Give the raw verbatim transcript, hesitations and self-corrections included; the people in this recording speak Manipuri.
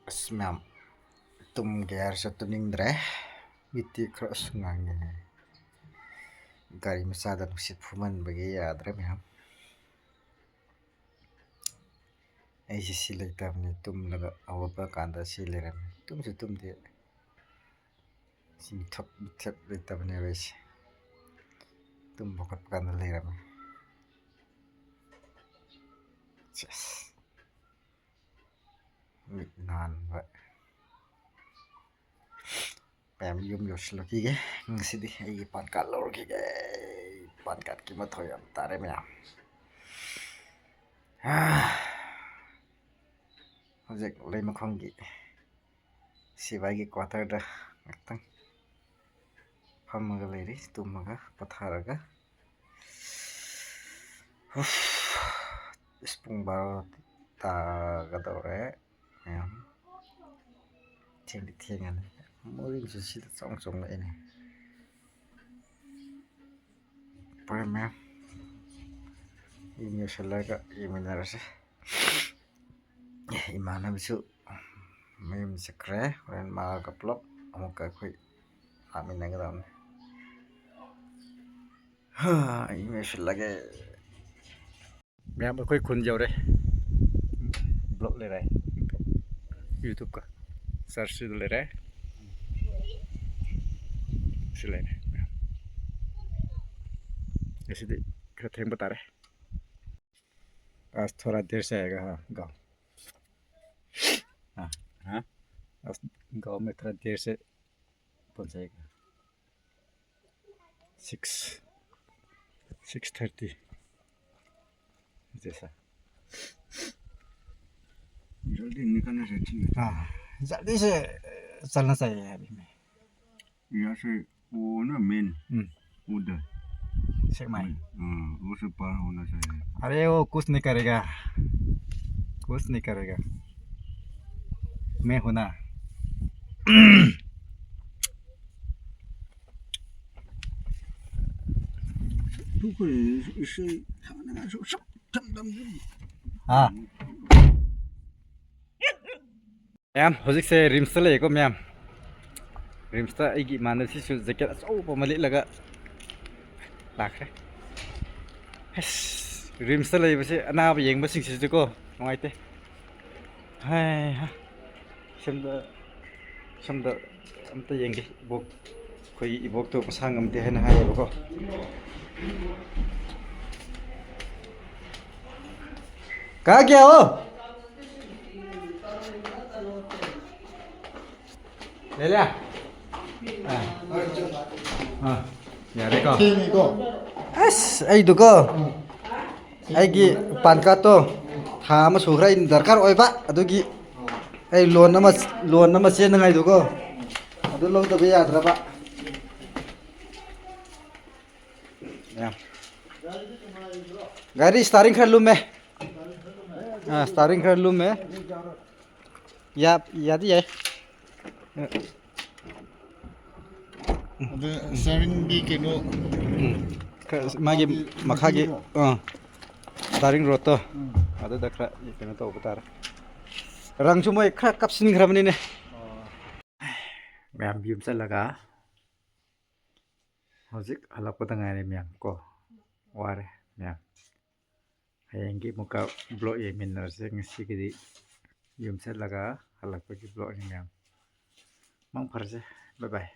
ꯑꯁ, ꯃꯌꯥꯝ, ꯇꯨꯝꯒꯦ ꯍꯥꯏꯔꯁꯨ ꯇꯨꯝꯅꯤꯡꯗ꯭ꯔꯦ꯫ ꯃꯤꯠꯇꯤ ꯈꯔ ꯑꯁ ꯉꯥꯡꯉꯦ꯫ ꯒꯥꯔꯤ ꯃꯆꯥꯗ ꯅꯨꯡꯁꯤꯠ ꯐꯨꯃꯟꯕꯒꯤ ꯌꯥꯗ꯭ꯔꯦ, ꯃꯌꯥꯝ꯫ ꯑꯩꯁꯦ ꯁꯤ ꯂꯩꯇꯕꯅꯤ, ꯇꯨꯝꯂꯒ ꯍꯧꯒꯠꯄ ꯀꯥꯟꯗ ꯁꯤ ꯂꯩꯔꯝꯃꯤ꯫ ꯇꯨꯝꯁꯨ ꯇꯨꯝꯗꯦ꯫ ꯁꯤ ꯃꯤꯊꯞ, ꯃꯤꯊꯞ ꯂꯩꯇꯕꯅꯦꯕ ꯑꯩꯁꯦ꯫ ꯇꯨꯝꯕ ꯈꯣꯠꯄ ꯀꯥꯟꯗ ꯂꯩꯔꯝꯃꯤ꯫ ꯁꯦꯁ꯫ ꯃꯤꯠ ꯅꯥꯟꯕ꯫ ꯃꯌꯥꯝ, ꯌꯨꯝ ꯌꯧꯁꯤꯜꯂꯛꯈꯤꯒꯦ꯫ ꯉꯁꯤꯗꯤ ꯑꯩꯒꯤ ꯄꯥꯟ ꯀꯥꯔꯗ ꯂꯧꯔꯨꯈꯤꯒꯦ꯫ ꯄꯥꯟ ꯀꯥꯔꯗꯀꯤ ꯃꯊꯧ ꯌꯥꯝ ꯇꯥꯔꯦ, ꯃꯌꯥꯝ꯫ ꯍꯧꯖꯤꯛ ꯂꯩꯃꯈꯣꯡꯒꯤ ꯁꯤꯕꯥꯏꯒꯤ ꯀ꯭ꯋꯥꯇꯔꯗ ꯉꯥꯛꯇꯪ ꯐꯝꯃꯒ ꯂꯩꯔꯤ, ꯇꯨꯝꯃꯒ, ꯄꯣꯊꯥꯔꯒ꯫ ꯎꯐ, ꯏꯁ, ꯄꯨꯡ ꯕꯥꯔꯣ ꯇꯥꯒꯗꯧꯔꯦ, ꯃꯌꯥꯝ꯫ ꯊꯦꯡꯗꯤ ꯊꯦꯡꯉꯅꯤ꯫ ꯃꯣꯔꯅꯤꯡꯁꯨ ꯁꯤꯗ ꯆꯣꯡ ꯆꯣꯡꯂꯛꯏꯅꯦ꯫ ꯐꯔꯦ, ꯃꯌꯥꯝ, ꯌꯨꯝ ꯌꯧꯁꯤꯜꯂꯒ ꯌꯦꯡꯃꯤꯟꯅꯔꯁꯦ꯫ ꯏꯃꯥꯟꯅꯕꯁꯨ ꯃꯌꯨꯝ ꯆꯠꯈ꯭ꯔꯦ꯫ ꯍꯣꯔꯦꯟ ꯃꯥꯒ ꯄꯨꯂꯞ ꯑꯃꯨꯛꯀ ꯑꯩꯈꯣꯏ ꯂꯥꯛꯃꯤꯟꯅꯒꯗꯕꯅꯤ꯫ ꯍꯥ, ꯑꯩ ꯂꯣꯏꯁꯤꯜꯂꯒꯦ꯫ ꯃꯌꯥꯝ, ꯑꯩꯈꯣꯏ ꯈꯨꯟ ꯌꯧꯔꯦ꯫ ꯕ꯭ꯂꯣꯛ ꯂꯩꯔꯦ꯫ ꯌꯨꯇꯨꯕꯀ ꯆꯔꯆꯁꯤꯗ ꯂꯩꯔꯦ꯫ ꯁꯤ ꯂꯩꯔꯦ꯫ ꯉꯁꯤꯗꯤ ꯈꯔ ꯊꯦꯡꯕ ꯇꯥꯔꯦ꯫ आज थोड़ा देर से आएगा, हाँ, गाँव। हाँ। हाँ? आज गाँव में थोड़ा देर से पहुँचाएगा। सिक्स, सिक्स थर्टी जैसा। जल्दी निकलने से ठीक है। हाँ, जल्दी से चलना चाहिए अभी में। यहाँ से वो ना मेन हम्म। उधर। सेकमाई। हाँ, वो से पार होना चाहिए। अरे, वो कुछ नहीं करेगा, कुछ नहीं करेगा। मैं हूं ना। हाँ। ꯃꯌꯥꯝ, ꯍꯧꯖꯤꯛꯁꯦ ꯔꯤꯝꯁꯇ ꯂꯩꯌꯦꯀꯣ ꯃꯌꯥꯝ꯫ ꯔꯤꯝꯁꯇ ꯑꯩꯒꯤ ꯏꯃꯥꯟꯅꯕꯁꯤꯁꯨ ꯖꯦꯀꯦꯠ ꯑꯆꯧꯕ ꯑꯃ ꯂꯤꯠꯂꯒ ꯂꯥꯛꯈ꯭ꯔꯦ꯫ ꯑꯁ, ꯔꯤꯝꯁꯇ ꯂꯩꯕꯁꯦ ꯑꯅꯥꯕ ꯌꯦꯡꯕꯁꯤꯡꯁꯤꯁꯨꯀꯣ ꯅꯨꯡꯉꯥꯏꯇꯦ꯫ ꯍꯥꯏ ꯍꯥ꯫ ꯁꯣꯝꯗ, ꯁꯣꯝꯗ ꯑꯝꯇ ꯌꯦꯡꯒꯦ꯫ ꯏꯕꯣꯛ, ꯑꯩꯈꯣꯏꯒꯤ ꯏꯕꯣꯛꯇꯣ ꯃꯁꯥ ꯉꯝꯗꯦ ꯍꯥꯏꯅ ꯍꯥꯏꯌꯦꯕꯀꯣ꯫ ꯀꯥ ꯀꯌꯥ ꯍꯣ? ꯂꯩꯂꯦ? ꯑꯥ꯫ ꯑꯥ, ꯌꯥꯔꯦꯀꯣ? ꯊꯦꯡꯉꯦꯀꯣ? ꯑꯁ, ꯑꯩꯗꯨꯀꯣ, ꯑꯩꯒꯤ ꯄꯥꯟ ꯀꯥꯔꯠꯇꯣ ꯊꯥ ꯑꯃ ꯁꯨꯈ꯭ꯔꯦ ꯑꯩꯅ ꯗꯔꯀꯥꯔ ꯑꯣꯏꯕ, ꯑꯗꯨꯒꯤ ꯑꯩ ꯂꯣꯟ ꯑꯃ, ꯂꯣꯟ ꯑꯃ ꯆꯦꯟꯅꯉꯥꯏꯗꯨꯀꯣ, ꯑꯗꯨ ꯂꯧꯗꯕ ꯌꯥꯗ꯭ꯔꯕ꯫ ꯌꯥ꯫ ꯒꯥꯔꯤ ꯏꯁꯇꯥꯔꯤꯡ ꯈꯔ ꯂꯨꯝꯃꯦ꯫ ꯑꯥ, ꯏꯁꯇꯥꯔꯤꯡ ꯈꯔ ꯂꯨꯝꯃꯦ꯫ ꯌꯥ-, ꯌꯥꯗꯤ ꯌꯥꯏ꯫ ꯑꯗ ꯏꯁꯇꯥꯔꯤꯡꯒꯤ ꯀꯩꯅꯣ, ꯎꯝ꯫ ꯈꯔ ꯃꯥꯒꯤ ꯃꯈꯥꯒꯤ ꯃꯈꯥꯒꯤ, ꯑꯥ, ꯏꯁꯇꯥꯔꯤꯡ ꯔꯣꯗꯇꯣ, ꯎꯝ꯫ ꯑꯗꯨꯗ ꯈꯔ ꯀꯩꯅꯣ ꯇꯧꯕ ꯇꯥꯔꯦ꯫ ꯔꯪꯁꯨ ꯃꯣꯏ ꯈꯔ ꯀꯥꯞꯁꯤꯟꯈ꯭ꯔꯕꯅꯤꯅꯦ꯫ ꯑꯣ꯫ ꯃꯌꯥꯝ ꯌꯨꯝ ꯆꯠꯂꯒ ꯍꯧꯖꯤꯛ ꯍꯜꯂꯛꯄꯗ ꯉꯥꯏꯔꯦ ꯃꯌꯥꯝ ꯀꯣ꯫ ꯋꯥꯔꯦ ꯃꯌꯥꯝ꯫ ꯍꯌꯦꯡꯒꯤ ꯑꯃꯨꯛꯀ ꯕ꯭ꯂꯣꯛ ꯌꯦꯡꯃꯤꯟꯅꯔꯁꯦ꯫ ꯉꯁꯤꯒꯤꯗꯤ ꯌꯨꯝ ꯆꯠꯂꯒ ꯍꯜꯂꯛꯄꯒꯤ ꯕ꯭ꯂꯣꯛꯅꯤ ꯃꯌꯥꯝ꯫ ꯃꯪ ꯐꯔꯁꯦ꯫ ꯕꯥꯏ ꯕꯥꯏ꯫